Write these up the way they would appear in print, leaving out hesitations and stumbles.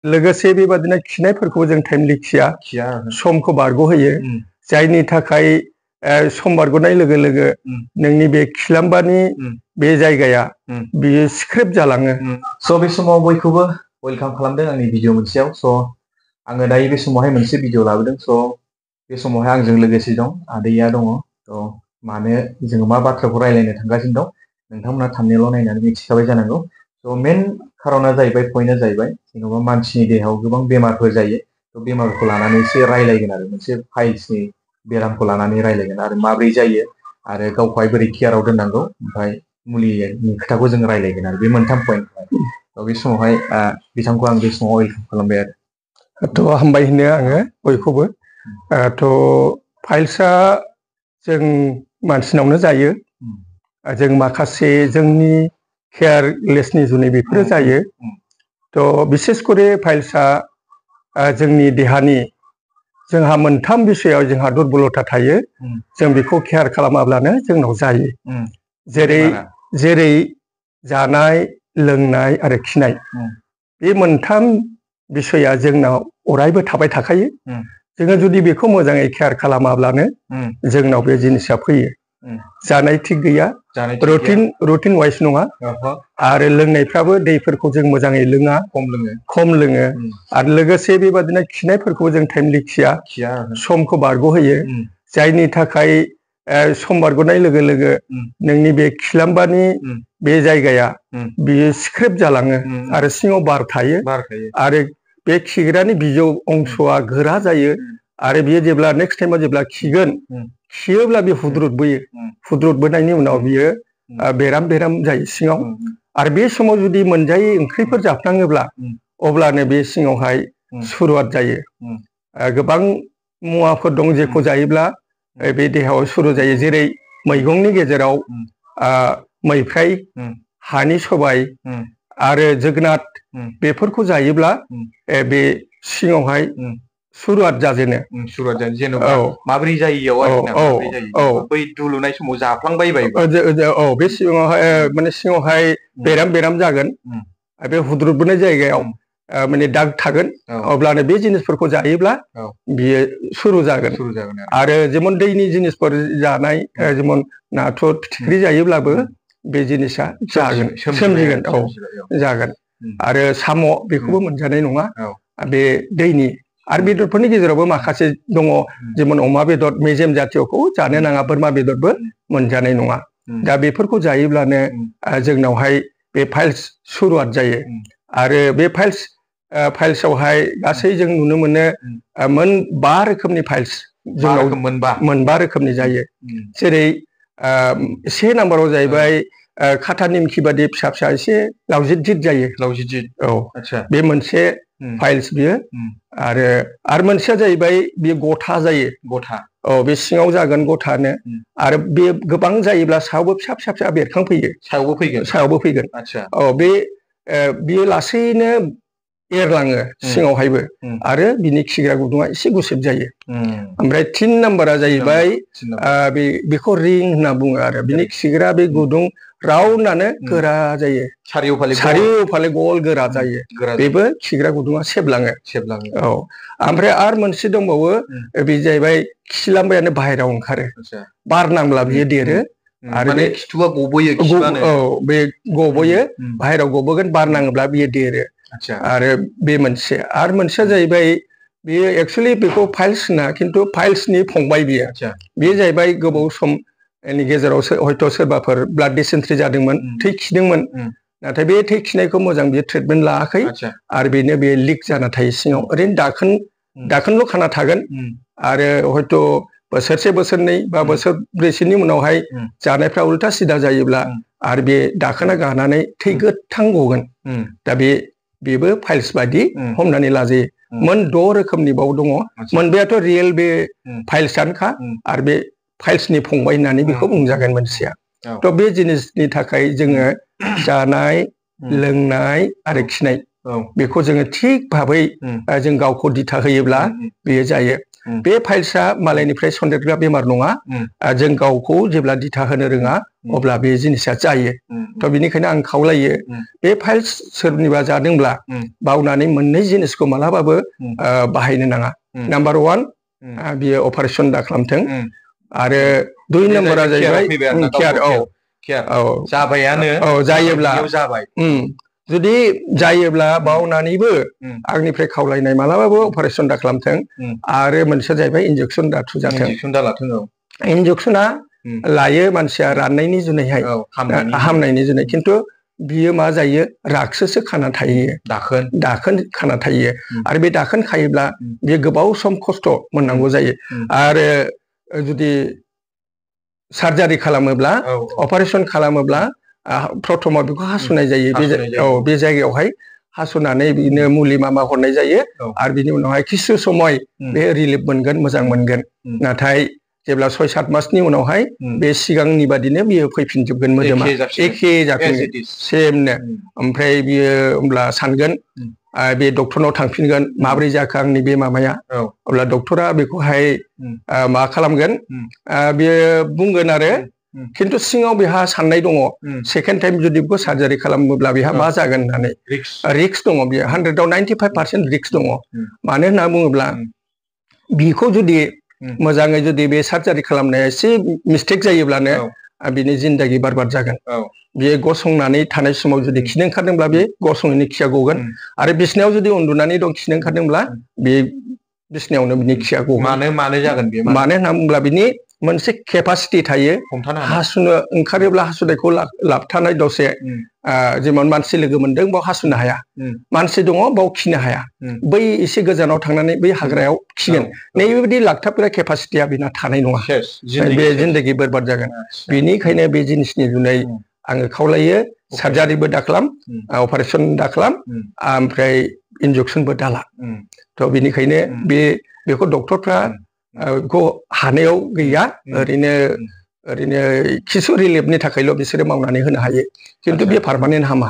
लोगोसे बेबादिनो खिनायफोरखौ जों टाइमलि खिया समखौ बारग'होयो जायनि थाखाय सम बारग'नाय लोगो लोगो नोंनि बे खिलाम्बानि बे जायगाया बियो स्क्रेप जालाङो। स' बे समाव बयखौबो वेलकाम खालामदों आंनि भिडिअ मोनसेयाव। स' आङो दायो बे समावहाय मोनसे भिडिअ लाबोदों। स' बे समावहाय आंजों लोगोसे दं आदैया दङ। थ' मानो जोङो मा बाथ्राखौ रायलायनो थांगासिनो दं नोंथांमोना थाम्बनेइलाव नायनानै मिथिखाबाय जानांगौ। स' मेन खार'ना जाहैबाय पइन्टआ जाहैबाय जेन'बा मानसिनि देहायाव गोबां बेमारफोर जायो। थ' बेमारखौ लानानै एसे रायलायगोन आरो मोनसे फाइल्सनि बेरामखौ लानानै रायलायगोन आरो माब्रै जायो आरो गावखौहाय बोरै केयाराव दोननांगौ ओमफ्राय मुलिनि खोथाखौ जों रायलायगोन आरो बे मोनथाम पइन्ट। थ' बे समावहाय बिथांखौ आं बे समाव वेलकाम खालामबाय आरो। थ' हामबाय होनो आङो बयखौबो। थ' फाइल्सआ जों मानसिनावनो जायो। जों माखासे जोंनि केयारलेसनि जुनै बेफोरो जायो। थ' बिसेस करे फाइल्सआ जोंनि देहानि जोंहा मोनथाम बिसयाव जोंहा दुरबलथा थायो। जों बेखौ केयार खालामाब्लानो जोंनाव जायो। जेरै जानाय लोंनाय आरो खिनाय बे मोनथाम बिसया जोंनाव अरायबो थाबाय थाखायो। जोङो जुदि बेखौ मोजाङै केयार खालामाब्लानो जोंनाव बे जिनिसा फैयो। जानाय थिग गैया, रुटिन वाइस नङा आरो लोंनायफ्राबो दैफोरखौ जों मोजाङै लोङा, खम लोङो आरो लोगोसे बेबादिनो खिनायफोरखौ जों टाइमलि खिया समखौ बारग'होयो जायनि थाखाय सम बारग'नाय लोगो लोगो नोंनि बे खिलाम्बानि बे जायगाया बियो स्क्रेप जालाङो आरो सिङाव बार थायो आरो बे खिग्रानि बिजौ अंशआ गोरा जायो आरो बियो जेब्ला नेक्स्ट टाइमाव जेब्ला खिगोन खियोब्ला बे हुद्रुदबोयो। हुद्रुदबोनायनि उनाव बियो बेराम जायो सिङाव आरो बे समाव जुदि मोनजायै ओंख्रिफोर जाफ्लाङोब्ला अब्लानो बे सिङावहाय सुरुवात जायो। गोबां मुवाफोर दं जेखौ जायोब्ला बे देहायाव सुरु जायो। जेरै मैगंनि गेजेराव मैफ्राय, हानि सबाय आरो जोगोनार बेफोरखौ जायोब्ला बे सिङावहाय सुरुवात जाजेनो। जेनेबा माब्रै जायैयाव आरो बै दुलुनाय समाव जाफ्लांबायबाय बे सिङावहाय माने सिङावहाय बेराम जागोन। बे हुद्रुदबोनाय जायगायाव माने दाग थागोन। अब्लानो बे जिनिसफोरखौ जायोब्ला बियो सुरु जागोन। आरो जेमन दैनि जिनिसफोर जानाय जेमन नाथुर फिथिख्रि जायोब्लाबो बे जिनिसा जागोन, सोमजिगोन। जागोन आरो साम' बेखौबो मोनजानाय नङा बे दैनि। आरो बेदरफोरनि गेजेरावबो माखासे दङ जेमन अमा बेदर मेजेम जातियखौ जानो नाङा, बोरमा बेदरबो मोनजानाय नङा। दा बेफोरखौ जायोब्लानो जोंनावहाय बे फाइल्स सुरुवात जायो। आरो बे फाइल्सआवहाय गासै जों नुनो मोनो 5 रोखोमनि फाइल्स जोंनाव मोनबा रोखोमनि जायो। जेरै से नाम्बाराव जाहैबाय खाथा निमखि बादि फिसा फिसा एसे लावजिद जायो। बे मोनसे फाइल्स बियो। आरो मोनसेया जाहैबाय बेयो गथा जायो। बे सिङाव जागोन गथानो आरो बे गोबां जायोब्ला सायावबो फिसा फिसा बेरखांफैयो। सायावबो फैगोन। बियो लासैनो एरलाङो सिङावहायबो आरो बिनि खिग्रा गुदुङा एसे गुसेब जायो। ओमफ्राय 3 नाम्बारा जाहैबाय बेखौ रिं होनना बुङो आरो बिनि खिग्रा बे गुदुं राउन्डआनो गोरा जायो। सारिय'फाले गल गोरा जायो। बेबो खिग्रा गुदुङा सेबलाङो। ओमफ्राय आरो मोनसे दंबावो बे जाहैबाय खिलाम्बायानो बाहेरायाव ओंखारो। बार नांब्ला बियो देरो आरो बे खिथुआ गबोयो। बे गबोयो, बाहेरायाव गबोगोन, बार नाङोब्ला बियो देरो। आरो बे मोनसे आरो मोनसेया जाहैबाय बेयो एक्सुवेलि बेखौ फाइल्स होना, खिन्थु फाइल्सनि फंबाय बियो। बेयो जाहैबाय गोबाव समनि गेजेराव हयथ' सोरबाफोर ब्लाड डिसेन्ट्रि जादोंमोन, थै खिदोंमोन, नाथाय बे थै खिनायखौ मोजां बियो ट्रिटमेन्ट लायाखै आरो बेनो बे लिक जाना थायो सिङाव। ओरैनो दाखोनल' खाना थागोन आरो हयथ' बोसोरसे बोसोरनै बा बोसोरब्रैसोनि उनावहाय जानायफ्रा उल्था सिदा जायोब्ला आरो बे दाखोना गानानै थै गोथां गगोन। दा बेबो फाइल्स बायदि हमनानै लाजायो। 6 रोखोमनि बाव दङ। मोनबायाथ' रियेल बे फाइल्सआनोखा आरो बे फाइल्सनि फंबाय होननानै बेखौ बुंजागोन मोनसेया। थ' बे जिनिसनि थाखाय जोङो जानाय लोंनाय आरो खिनाय बेखौ जोङो थिग भाबै जों गावखौ दिथा होयोब्ला बेयो जायो। बे फाइल्सआ मालायनिफ्राय सन्देरग्रा बेमार नङा जों गावखौ जेब्ला दिथा होनो रोङा अब्ला बे जिनिसा जायो थ' बिनिखायनो आं खावलायो बे फाइल्स सोरनिबा जादोंब्ला बावनानै मोननै जिनिसखौ मालाबाबो बाहायनो नाङा नाम्बार 1 बियो अपारेसन दा खालामथों आरो 2 नम्बरा जाहैबाय केयार जायोब्ला जुदि जायोब्ला बावनानैबो आंनिफ्राय खावलायनाय मालाबाबो अपारेसन दा खालामथों आरो मोनसे जाहैबाय इन्जेक्सन दा थुजाथों इन्जेक्सना लायो मानसिया राननायनि जुनैहाय हामनायनि जुनै खिन्थु बियो मा जायो राखसोसो खाना थायो दाखोन खाना थायो आरो बे दाखोन खायोब्ला बियो गोबाव सम खस्थ' मोननांगौ जायो आरो जुदि सार्जारि खालामोब्ला अपारेसन खालामोब्ला प्रथमाव बेखौ हास'नाय जायो बे जायगायावहाय हास'नानै बिनो मुलि मा हरनाय जायो आरो बिनि उनावहाय किसु समय बे रिलिफ मोनगोन मोजां मोनगोन नाथाय जेब्ला 6-7 मासनि उनावहाय बे सिगांनि बादिनो बियो फैफिनजोबगोन मोदोमा एखे जाफिनगोन सेमनो ओमफ्राय बियो होमब्ला सानगोन बे डक्टरनाव थांफिनगोन माब्रै जाखो आंनि बे माबाया अब्ला डक्टरा बेखौहाय मा खालामगोन बियो बुंगोन आरो खिन्थु सिङाव बेहा साननाय दङ सेकेन्ड टाइम जुदि बेखौ सार्जारि खालामोब्ला बेहा मा जागोन होननानै रिक्स दङ बियो 100आव 95% रिक्स दङ मानो होनना बुङोब्ला बिखौ जुदि मोजाङै जुदि बे सार्जारि खालामनाया एसे मिस्टेक जायोब्लानो बिनि जिन्दगि बारबाद जागोन बियो गसंनानै थानाय समाव जुदि खिनो ओंखारदोंब्ला बे गसंनायनि खिया गगोन आरो बिसिनायाव जुदि उन्दुनानै दं खिनो ओंखारदोंब्ला बे बिसिनायावनो बिनि खिया गगोन मानो जागोन बे मानो होनना बुङोब्ला बिनि मोनसे केपासिटि थायो हासुनो ओंखारोब्ला हासुनायखौ लाबथानाय दसे जेमन मानसि लोगो मोनदों बाव हासुनो हाया मानसि दङ बाव खिनो हाया बै एसे गोजानाव थांनानै बै हाग्रायाव खिगोन नैबेबायदि लाखथाबग्रा केपासिटिया बिना थानाय नङा बे जिन्दगि बरबाद जागोन बेनिखायनो बे जिनिसनि जुनै आङो खावलायो सार्जारिबो दाखालाम अपारेसन दाखालाम ओमफ्राय इन्जेक्सनबो दाला थ' बेनिखायनो बेखौ डक्टरफ्रा बेखौ हानायाव गैया ओरैनो किसु रिलिफनि थाखायल' बिसोरो मावनानै होनो हायो खिन्थु बे पार्मानेन्ट हामा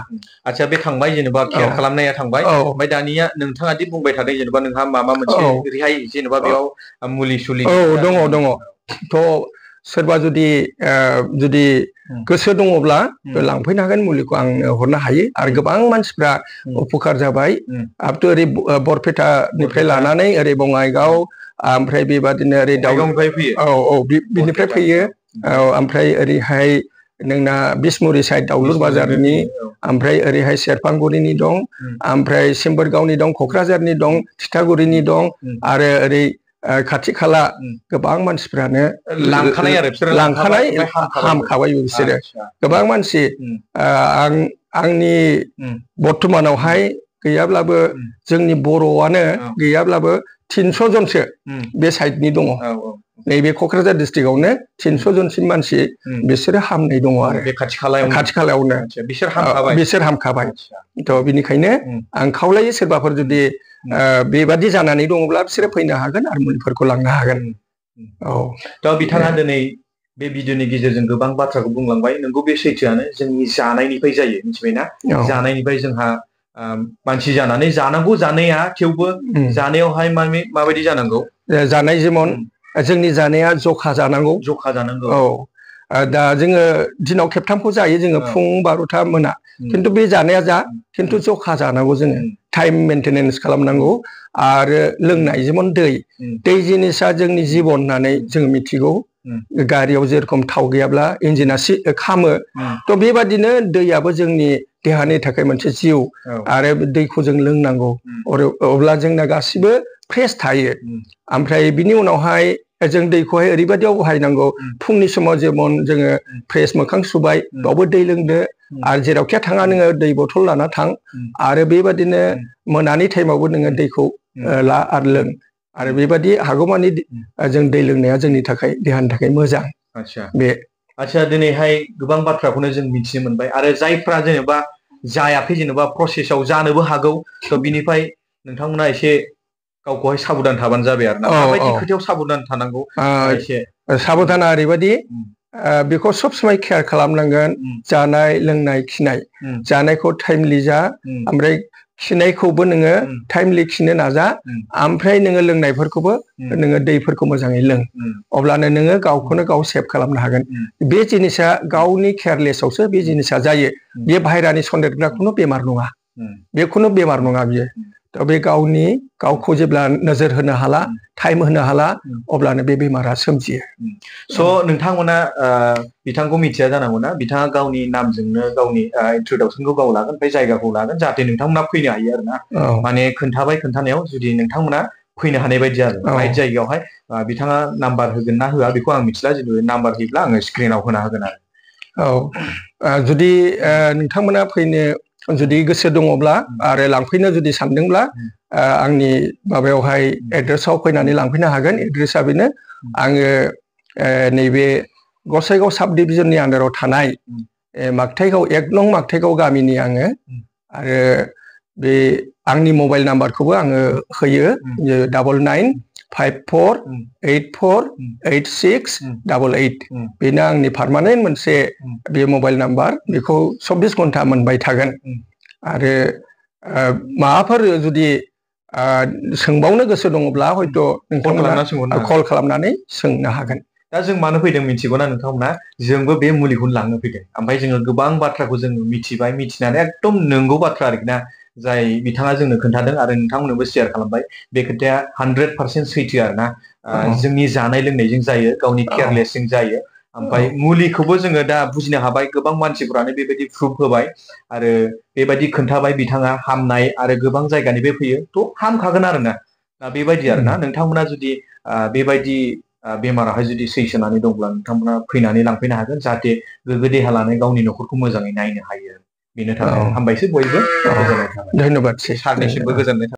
आচ্ছা बे थांबाय जेनेबा केयार खालामनाया थांबाय ओमफ्राय दानिया नोंथाङा दि बुंबाय थादों जेनेबा नोंहा माबा मोनसे रेहाय जेनेबा बेयाव मुलि सुलि दङ थ' सोरबा जुदि गोसो दङब्ला लांफैनो हागोन मुलिखौ आं हरनो हायो आरो गोबां मानसिफ्रा उपकार जाबाय आबथ' ओरै बरपेटानिफ्राय लानानै ओरै बङाइगाव ओमफ्राय बेबादिनो ओरै बिनिफ्राय फैयो ओमफ्राय ओरैहाय नोंना बिसमुरि साइड दाउलुर बाजारनि ओमफ्राय ओरैहाय सेरफांगुरिनि दं ओमफ्राय सिम्बोरगावनि दं क'क्राझारनि दं थिथागुरिनि दं आरो ओरै खाथि खाला गोबां मानसिफ्रानो लांखानाय हामखाबाय बिसोरो गोबां मानसि आंनि बर्तमानावहाय गैयाब्लाबो जोंनि बर'आनो गैयाब्लाबो 300 जनसो बे साइडनि दङ नैबे क'क्राझार डिस्ट्रिक्टआवनो 300 जनसिम मानसि बिसोरो हामनाय दङ आरो खाथि खालायावनो बिसोर हामखाबाय थ' बिनिखायनो आं खावलायो सोरबाफोर जुदि बेबादि जानानै दङब्ला बिसोरो फैनो हागोन आरो मुलिफोरखौ लांनो हागोन थ' बिथाङा दिनै बे भिडिअनि गेजेरजों गोबां बाथ्राखौ बुंलांबाय नोंगौ बे सैथोआनो जोंनि जानायनिफ्राय जायो मिथिबायना जानायनिफ्राय जोंहा मानसि जानानै जानांगौ जानाया थेवबो जानायावहाय माबायदि जानांगौ जानाय जेमन जोंनि जानाया जखा जानांगौ दा जोङो दिनाव खेबथामखौ जायो जोङो फुं 12टा मोना खिन्थु बे जानाया खिन्थु जखा जानांगौ जोङो टाइम मेनटेनेन्स खालामनांगौ आरो लोंनाय जेमन दै जिनिसा जोंनि जिबन होननानै जों मिथिगौ गारियाव जेरखम थाव गैयाब्ला इन्जिना खामो थ' बेबादिनो दैयाबो जोंनि देहानि थाखाय मोनसे जिउ आरो दैखौ जों लोंनांगौ अब्ला जोंना गासिबो फ्रेश थायो ओमफ्राय बिनि उनावहाय जों दैखौहाय ओरैबायदियाव बाहायनांगौ फुंनि समाव जेमन जोङो फ्रेश मोखां सुबाय बावबो दै लोंदो आरो जेरावखिया थाङा नोङो दै बथल लाना थां आरो बेबादिनो मोनानि टाइमावबो नोङो दैखौ ला आरो लों आरो बेबादि हागौमानि जों दै लोंनाया जोंनि थाखाय देहानि थाखाय मोजां आচ্ছা दिनैहाय गोबां बाथ्राखौनो जों मिथिनो मोनबाय आरो जायफ्रा जेनेबा जायाखै जेनेबा प्रसेसआव जानोबो हागौ थ' बिनिफ्राय नोंथांमोना एसे गावखौहाय साबधान थाबानो जाबाय आरो ना माबायदि खोथायाव साबधान थानांगौ एसे साबधाना ओरैबायदि बेखौ सब समाय केयार खालामनांगोन जानाय लोंनाय खिनाय जानायखौ टाइमलि जा ओमफ्राय खिनायखौबो नोङो टाइमलि खिनो नाजा ओमफ्राय नोङो लोंनायफोरखौबो नोङो दैफोरखौ मोजाङै लों अब्लानो नोङो गावखौनो गाव सेभ खालामनो हागोन बे जिनिसा गावनि केयारलेसावसो बे जिनिसा जायो बे बाहेरानि सन्देरग्राखौनो बेमार नङा बेखौनो बेमार नङा बियो दा बे गावखौ जेब्ला नोजोर होनो हाला टाइम होनो हाला अब्लानो बे बेमारा सोमजियो स' नोंथांमोना बिथांखौ मिथिया जानांगौ ना बिथाङा गावनि नामजोंनो गावनि इन्ट्रडाक्सनखौ गाव लागोन ओमफ्राय जायगाखौ लागोन जाहाथे नोंथांमोना फैनो हायो आरो ना माने खोन्थानायाव जुदि नोंथांमोना फैनो हानाय बायदि आरो राइट जायगायावहाय बिथाङा नाम्बार होगोन ना होआ बेखौ आं मिथिला जुदि नाम्बार होयोब्ला आङो स्क्रिनाव होना होगोन आरो जुदि नोंथांमोना फैनो जुदि गोसो दङब्ला आरो लांफैनो जुदि सानदोंब्ला आंनि माबायावहाय एड्रेसाव फैनानै लांफैनो हागोन एड्रेसा बेनो आङो नैबे गसाइगाव साब डिभिजननि आन्दाराव थानाय मागथाइगाव 1 नं मागथाइगाव गामिनि आङो आरो बे आंनि मबाइल नाम्बारखौबो आङो होयो 9954848688 बेनो आंनि पार्मानेन्ट मोनसे बे मबाइल नाम्बार बेखौ 24 घन्टा मोनबाय थागोन आरो माबाफोर जुदि सोंबावनो गोसो दङब्ला हयथ' नोंथांमोना कल खालामनानै सोंनो हागोन दा जों मानो फैदों मिथिगौना नोंथांमोना जोंबो बे मुलिखौनो लांनो फैदों ओमफ्राय जोङो गोबां बाथ्राखौ जों मिथिबाय मिथिनानै एकदम नंगौ बाथ्रा आरोखि ना जाय बिथाङा जोंनो खोन्थादों आरो नोंथांमोननोबो शेयार खालामबाय बे खोथाया 100% सैथो आरो ना जोंनि जानाय लोंनायजों जायो गावनि केयारलेसजों जायो ओमफ्राय मुलिखौबो जोङो दा बुजिनो हाबाय गोबां मानसिफोरानो बेबायदि प्रुफ होबाय आरो बेबायदि खोन्थाबाय बिथाङा हामनाय आरो गोबां जायगानिफ्राय फैयो थ' हामखागोन आरोना बेबायदि आरोना नोंथांमोना जुदि बेबायदि बेमाराहाय जुदि सैसोनानै दंब्ला नोंथांमोना फैनानै लांफैनो हागोन जाहाथे गोग्गो देहा लानानै गावनि न'खरखौ मोजाङै नायनो हायो बेनो थाखाय हामबायसै बयबो गोजोननाय थाबाय धन्यबाद सारनिसिमबो गोजोननाय थाबाय